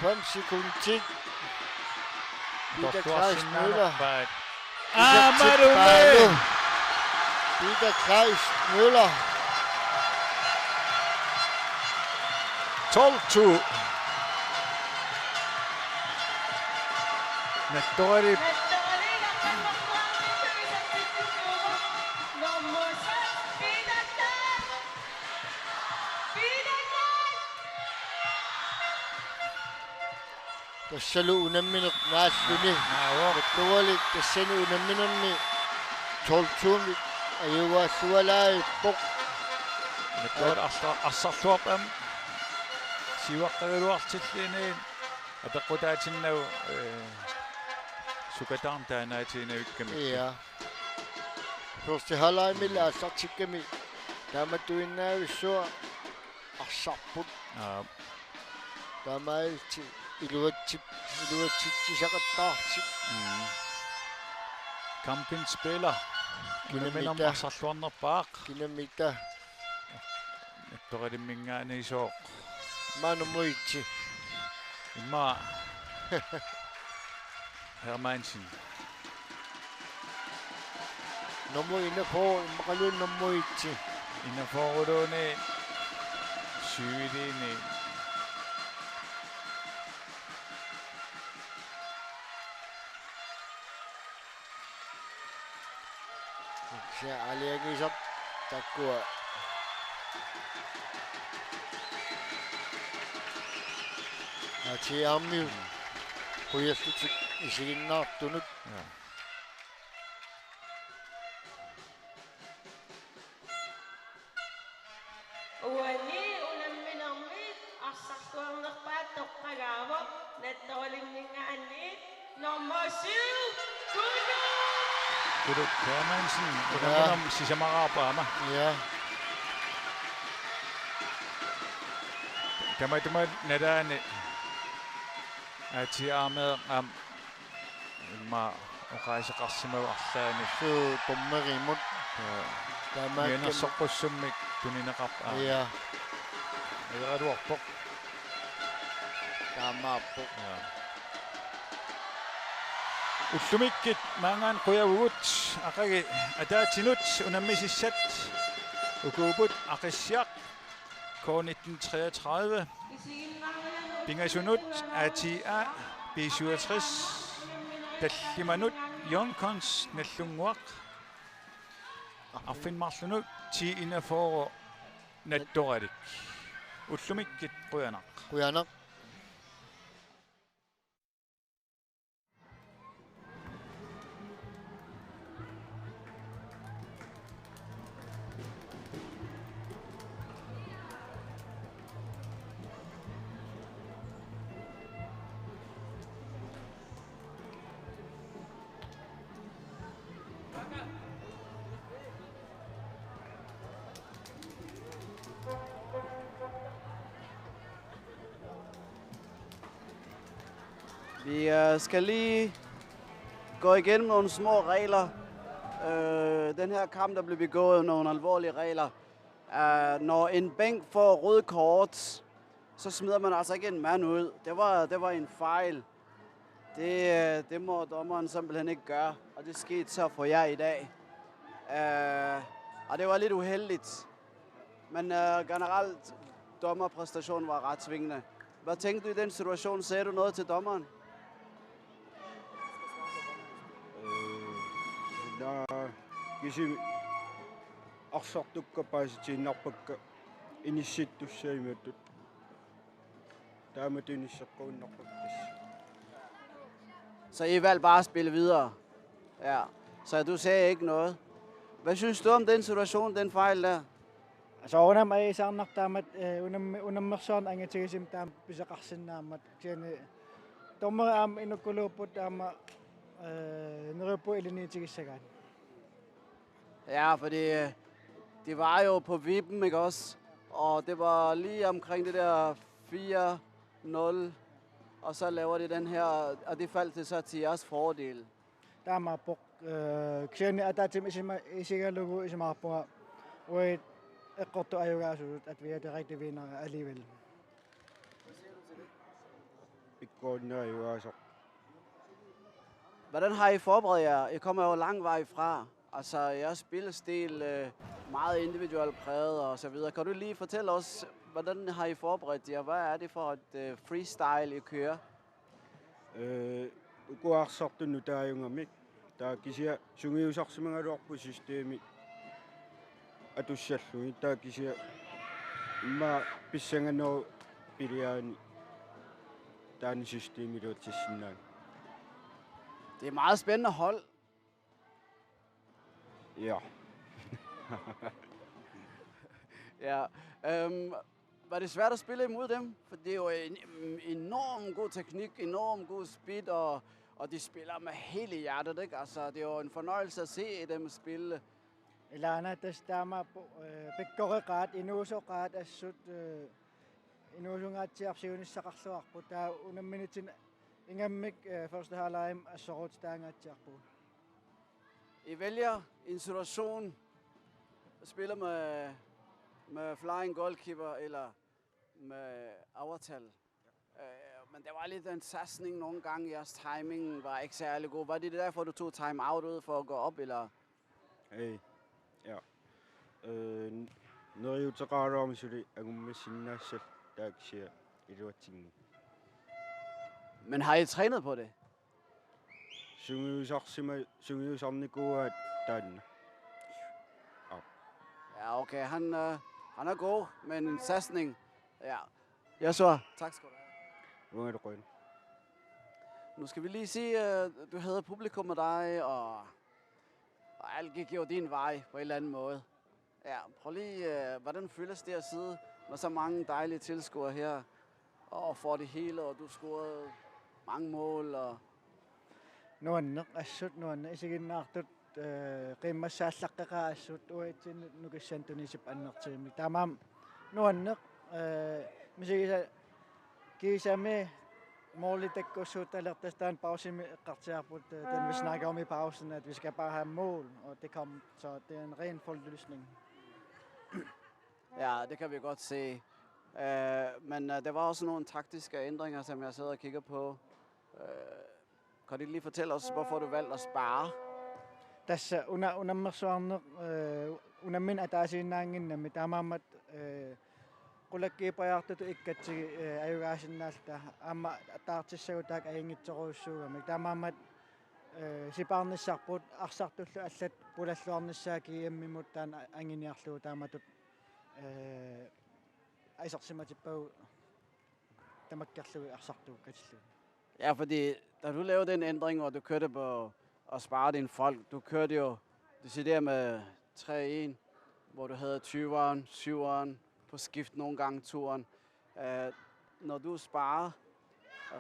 fem sekundit. Peter Kleist Møller. Tortuarsinnaanerpaat. Isak Aamalume. Tippalu. Peter Kleist Møller. Tolv to. Nattoralik. Tassalu unammineq naalluni. Naavoq. Nattoralik tassani unamminermi tolv to-mik ajugaassavalaarpoq. Nattoralik arsa-, arsarluarpoq aamma. Siuaqqagaluartilluni apeqqutaatinnagu, eh, sukataarneq taannaatiinnavikkami. Ja. Første halvlegimilli aallartikkami taamatuinnaavissuaq arsarput. Aap. Taamaalillutik iluatsip-, iluatsitsisaqattaartik. Mm. Kampinspiller. Kinamita. Unamminermi arsarluarnerpaaq. Kinamita. Nattoralimminngaanniisooq. Maanna muitsi. Immaqa Hermansen. Nummer enogfyrre, immaqaluunniit nummer et. Enogfyrre-luunniit syviliini. Kisianni aalajangiisartut taakkua A T R-miut qujallutik isiginnaartunut. Ja. Uani unamminermi arsarluarnerpaaq toqqagaavoq Nattoralimminngaanniit nummer syv, Kulu. Kulu Hermansen, unamminermi sisamaraarpoq aamma. Ja. Tamatuma nalaani A T R-meeq aamma immaqa oqaaseqarsimavoq arlaannik. Suu, dommerimut. Ja. Taamaakkami. Mianersoqqussummik tunineqarpoq aamma. Ja. Ajornartorpoq. Taamaappoq. Ja. Ullumikkut maanngaanniit qujavugut, aqagu ataatsinut unammisissat ukuupput Aqissiaq K nitten treogtredive, pingasunut A T A B syvogtres, tallimanut Junkers Nagdlunguaq, arfineq-marlunut T enogfyrre Nattoralik. Ullumikkut qujanaq. Qujanaq. Vi øh, skal lige gå igennem nogle små regler. Øh, den her kamp, der bliver begået under nogle alvorlige regler. Øh, når en bænk får røde kort, så smider man altså ikke en mand ud. Det var, det var en fejl. Det, øh, det må dommeren simpelthen ikke gøre, og det skete så for jer i dag. Øh, og det var lidt uheldigt. Men øh, generelt, dommerpræstationen var ret svingende. Hvad tænkte du i den situation? Sagde du noget til dommeren? Ee, na kisi arsartukka paasitiinnarpakka inissittussaagimattut. Taamatut inisseqqiinnarpakka tassa. Så I valgte bare at spille videre? Ja. Så du sagde ikke noget? Hvad synes du om den situation, den fejl der? Soorunami ajuusaarnartaamat, eh, unammi-, unammersuarneq angitigisumik taama pisaqarsinnaammat. Kisianni dommeri aamma inukkuluupput aamma, eh, neriuppunga ilinniutigissagaat. Ja, fordi øh, det var jo på vippen, ikke også? Og det var lige omkring det der fire nul, og så laver de den her, og det faldt det så til jeres fordel. Taamaappoq, eh, kisianni ataatsimut isima-, isigalugu isumaqarpunga uagut eqqortut ajugaasutut, at vi er det rigtige vinder alligevel. Koordineret i U S A. Hvordan har I forberedt jer? I kommer jo lang vej fra. Altså, jeres spillestil øh, meget individuelt præget og så videre. Kan du lige fortælle os, hvordan har I forberedt jer? Hvad er det for et øh, freestyle, I kører? Ee, uku arsartut nutaajugamik. Taava kisianni sungiusarsimagaluarput systemi atussallugit. Taava kisianni immaqa pissanganerup piliaani taanna systemi iluatsissinnaanngilaq. Det er meget spændende hold. Ja. Ja. Øhm, var det svært at spille imod dem? For det er jo en en enorm god teknik, enorm god speed, og, og de spiller med hele hjertet, ikke? Altså, det er jo en fornøjelse at se dem spille. Ilaana tassa taamaappoq, eh, pikkoreqaat, inuusoqaat assut, eh, inuusungaatsiarpoq siunissaqarluarpoq. Taava unamminermi ingammik, eh, første halvlegimi assoruutitaangaatsiarpugut. I vælger en situation, spiller med, med flying goalkeeper eller med overtal. Øh, men der var lidt en satsning nogle gange, jeres timing var ikke særlig god. Var det derfor, du tog time out ud for at gå op, eller? Ei. Ja. Ee, neriuteqaraluarmat suli angummassinnaassallugu taava kisianni iluatsinngilaq. Men har I trænet på det? Sungiusarsima-, sungiusarnikuuaat taanna. Ja, okay. Han, øh, han er god, men en satsning. Ja. Jeg så. Tak skal du have. Uangalu qujan. Nu skal vi lige sige, øh, du havde publikum med dig, og, og alt gik jo din vej på en eller anden måde. Ja, prøv lige, øh, hvordan føles det at sidde med så mange dejlige tilskuere her, og få det hele, og du scorede mange mål, og Nuanneq assut nuanneq isiginnaartut, eh, qiimmassaallaqqeqaat assut uatsinnut nukissanik tunisip annertuumik. Taamaammat nuanneq, eh, misigisat kiisami måli takkussuuttalertasi taanna pausimi eqqartorput, eh, den vi snakker om i pausen, at vi skal bare have mål, og det kom, så det er en ren forløsning. Ja, det kan vi godt se. Øh, men øh, der var også nogle taktiske ændringer, som jeg sidder og kigger på. Øh, kan du lige fortælle os, hvorfor du valgte at spare? Tassa una-, unammersuarneq, eh, unammineq ataasiinnaannginnami taamaammat, eh, qulakkiippajaartut ikkatsigit, eh, ajugaasinnaalluta aamma taartissagut taakku ajunngitsorujussuugamik. Taamaammat, eh, sipaarnissarput arsartullu allat pulalluarnissaat G M-imut taanna anguniarlugu taamatut, eh, isersimatippagut tamakkerlugit arsartugut katillugit. Ja, fordi da du lavede den ændring, hvor du kørte på at spare dine folk, du kørte jo decideret med tre en, hvor du havde tyveren, syveren, på skift nogle gange toeren. Øh, når du sparer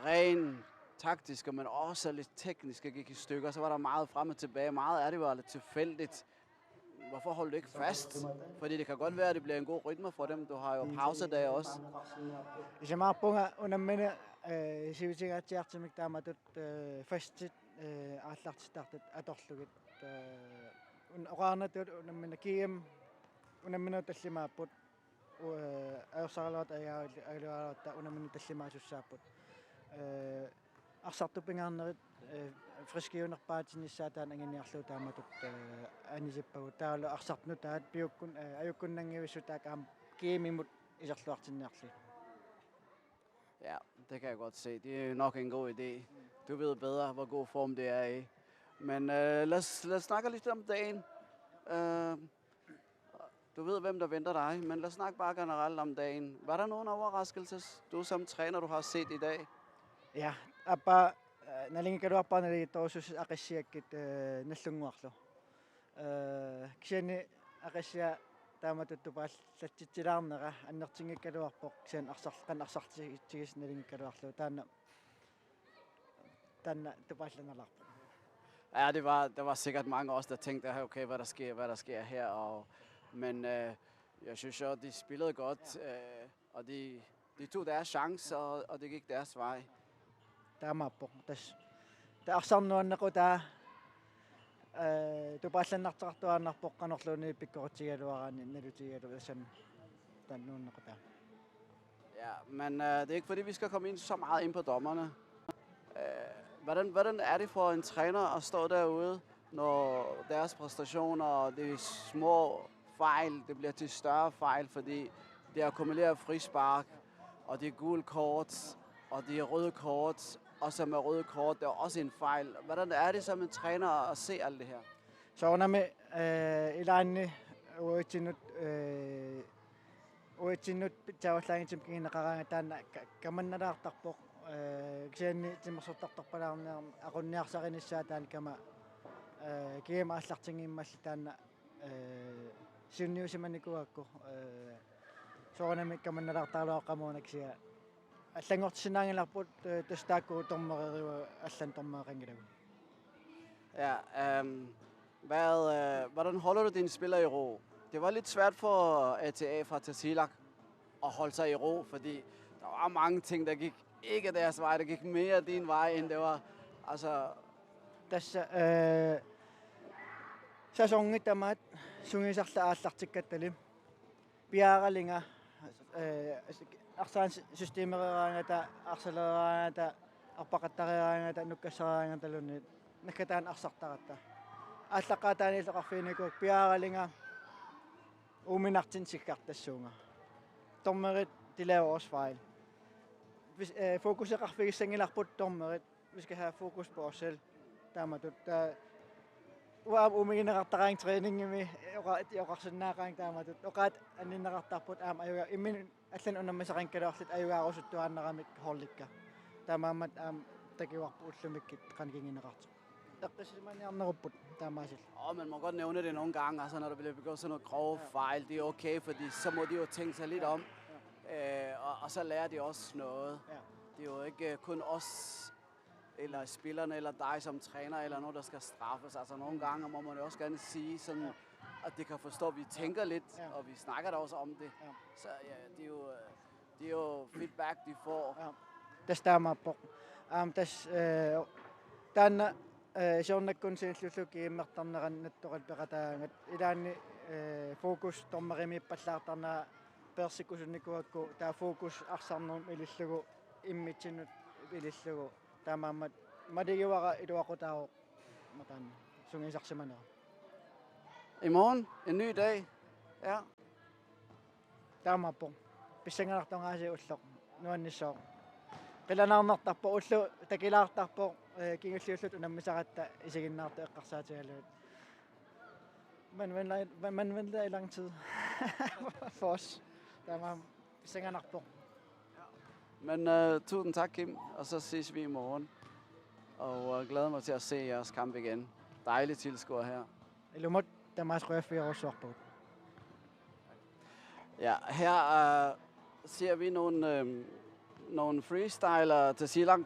rent taktisk, men også lidt teknisk, og gik i stykker, så var der meget frem og tilbage. Meget af det var lidt tilfældigt. Hvorfor holdt du ikke fast? Fordi det kan godt være, at det bliver en god rytme for dem. Du har jo pausedage også. Isumaqarpunga unammineq, eh, sivitingaatsiartumik taamatut, eh, fastit, eh, aallartittartut atorlugit, eh, un-, oqarnatut unammineq G M unamminerup tallimaapput, u-, eh, ajorsaraluartut ajugaal-, ajugaluartut unamminerup tallimaasussaapput. Eh, arsartut pingaarnerit, eh, friskiunerpaatinnissaat taanna anguniarlugu taamatut, eh, anisippagut. Taavalu arsartut nutaat piukkun-, eh, ajukkunnanngivissuit taakku aamma G M-imut iserluartinniarlugit. Ja, det kan jeg godt se. Det er nok en god idé. Du ved bedre, hvor god form det er i. Men øh, lad, os, lad os snakke lidt om dagen. Øh, du ved, hvem der venter dig, men lad os snakke bare generelt om dagen. Var der nogen overraskelser, du som træner, du har set i dag? Ja, aappaa, eh, nalinginnaasumik nalingittorujussuusoq Aqissiakkit, eh, Nallunnguarlu. Eh, kisianni Aqissiaq taamatut tupaallatsitsilaarnera annertunngikkaluarpoq, kisianni arsar-, qanoq arsartigisoq nalinginnaasumik taanna, taanna tupaallanalaarpoq. Ja, det var, der var sikkert mange af os, der tænkte, "Okay, hvad der sker, hvad der sker her." Og, men øh, jeg synes jo, de spillede godt, øh, og de, de tog deres chance, og, og det gik deres vej. Taamaappoq. Tassa taava arsarneq nuanneqaaq, eh, tupaallannartoqartuaannarpoq qanorluunniit pikkoritsigigaluaraanni nalutigigaluaraanni, taanna nuanneqaaq. Ja, men øh, det er ikke, fordi vi skal komme ind så meget ind på dommerne. Hvordan, hvordan er det for en træner at stå derude, når deres præstationer og de små fejl, det bliver til større fejl, fordi det akkumulerer frispark, og det er gule kort, og det er røde kort, og så med røde kort, det er også en fejl. Hvordan er det som en træner at se alt det her? Soorunami, eh, ilaanni uatsinnut, eh, uatsinnut pitsaallaanngitsumik kinguneqaraangat taanna ka-, kamannalaartarpoq, eh, kisianni timersortartorpalaarniarneq aqunniarsarinissaa taanna kama, eh, kiima aallartinngimmalli taanna, eh, sunniusimanikuugakku, eh, soorunami kamannalaartaraluaqqamoonak sia allanngortissinnaanngilarput, eh, tassa taakku dommereerivagut allanut dommereqanngilagut. Ja, øhm, hvad, øh, hvordan holder du dine spillere i ro? Det var lidt svært for A T A fra Tasiilaq at holde sig i ro, fordi der var mange ting, der gik ikke deres vej. Der gik mere din vej, end det var... Altså, Tassa, eh, sæsoni tamaat sungiusarla aallartikkattali. Piaaralinga, eh, arsaq systemereeraangata, arsaleraangata, arpaqattareeraangata, nukkassareeraangataluunniit, naggataani arsartaratta. Aallaqqaataaniillu oqarfiginikuuakka piaaralinga uuminartinneq siggartassuunga. Dommerit, de laver også fejl. Hvis, eh, fokuseqarfigissanngilarput dommerit, vi skal have fokus på os selv. Taamatut, eh, uanga aamma uumigineqartaraanga træningimi, oqa-, oqarsinnaaqaanga taamatut. Oqaatsit anninneqartarput aamma ajuga-, imminut allanut unammisaqanngikkaluarluta ajugaarusuttuaannaramik holdikka. Taamaammat aamma takuarput ullumikkut qanoq kinguneqartoq. Eqqissisimaniarnerupput taamaasilluta. Og man må godt nævne det nogle gange, altså når der bliver begået sådan nogle grove fejl, det er okay, fordi så må de jo tænke sig lidt om. Øh, og, og så lærer de også noget. Ja. Det er jo ikke øh, kun os, eller spillerne, eller dig som træner, eller nogen, der skal straffes. Altså nogle gange må man jo også gerne sige sådan, at de kan forstå, at vi tænker lidt, Ja. Og vi snakker da også om det. Ja. Så ja, det er jo, øh, det er jo feedback, de får. Ja. Tassa taamaappoq. Aamma tassa, eh, taanna, eh, siornakkunni sinillugu GM-ertarnerani nattoqalu peqataangat. Ilaanni, eh, fokus dommerimiippallaartarnera peersikkusunnikuugakku, taava fokus arsarnermut ilillugu, immitsinnut ilillugu. Taamaammat malugivara iluaqutaavoq aamma taanna sungiusarsimanera. I morgen, en ny dag. Ja. Taamaappoq. Pissanganartoq aasiit ulloq. Nuannissooq. Qilanaarnartarpoq, ulloq takilaartarpoq, eh, kingulliulluta unammisaratta isiginnaartut eqqarsaatigalugit. Man venter, man, man venter i lang tid for os. Taamaammat pissanganarpoq. Men øh, tusind tak, Kim, og så ses vi i morgen. Og øh, glæder mig til at se jeres kamp igen. Dejlig tilskuer her. Ilumut, tamaasa qujaffigerussuarpagut. Ja, her øh, ser vi nogle, øh, nogle freestyler. Tasiilaq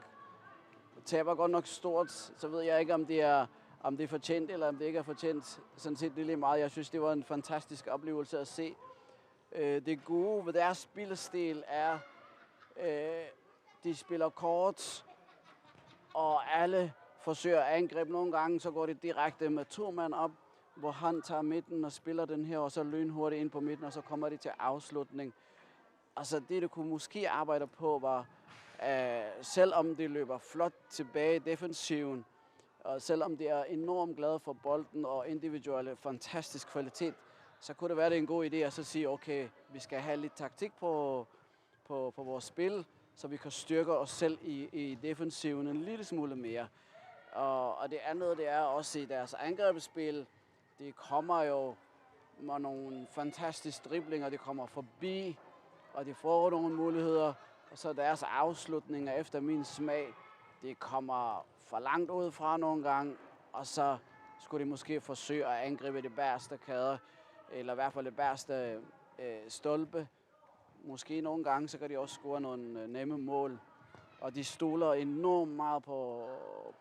taber godt nok stort, så ved jeg ikke, om det er, om det er fortjent, eller om det ikke er fortjent. Sådan set, det er lige meget. Jeg synes, det var en fantastisk oplevelse at se. Øh, det gode ved deres spillestil er, øh, de spiller kort, og alle forsøger at angribe. Nogle gange så går det direkte med to mand op, hvor han tager midten og spiller den her, og så lynhurtigt ind på midten, og så kommer de til afslutning. Altså det, du kunne måske arbejde på, var, øh, selvom de løber flot tilbage i defensiven, og selvom de er enormt glade for bolden og individuelle fantastisk kvalitet, så kunne det være, det er en god idé at så sige, okay, vi skal have lidt taktik på, på, på vores spil, så vi kan styrke os selv i, i defensiven en lille smule mere. Og, og det andet, det er også i deres angrebsspil. De kommer jo med nogle fantastiske driblinger, de kommer forbi, og de får nogle muligheder. Og så deres afslutninger efter min smag, de kommer for langt ud fra nogle gange, og så skulle de måske forsøge at angribe det bagerste kæde, eller i hvert fald det bagerste øh, stolpe. Måske nogle gange, så kan de også score nogle øh, nemme mål. Og de stoler enormt meget på,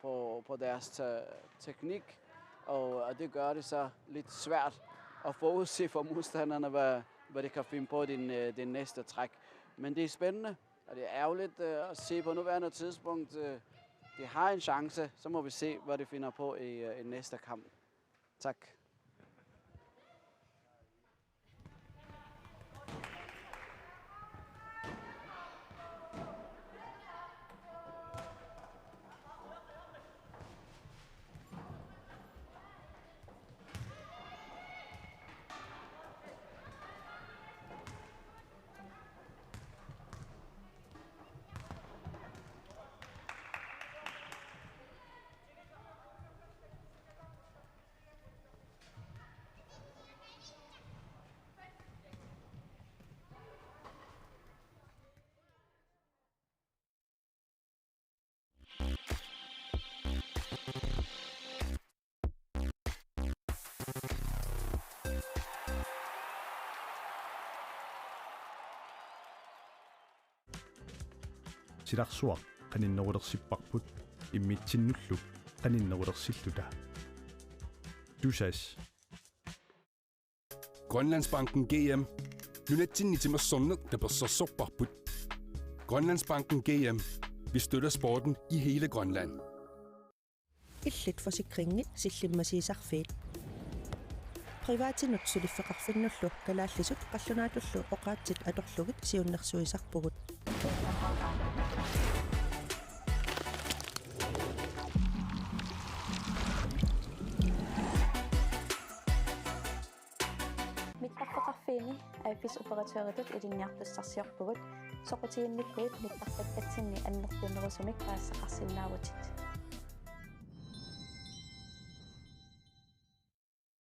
på, på deres te- teknik, og, og det gør det så lidt svært at forudse for modstanderne, hvad, hvad de kan finde på i den, øh, den næste træk. Men det er spændende, og det er ærgerligt øh, at se på nuværende tidspunkt. Øh, de har en chance, så må vi se, hvad de finder på i, øh, i næste kamp. Tak. Silarsuaq qaninnerulersipparput immitsinnullu qaninnerulersilluta. Tusass. Grønlandsbanken G M. Nunatsinni timersorneq tapersersorparput. Grønlandsbanken G M. Vi støtter sporten i hele Grønland. Illit forsikringit sillimmasiisarfiit. Privatinut suliffeqarfinnullu kalaallisut qallunaatullu oqaatsit atorlugit siunnersuisarpugut. Mittarfeqarfiini A F S operatøritut ilinniartussarsiorpugut, soqutiginnikkuit mittartakkatsinni annertunerusumik paasisaqarsinnaavutit.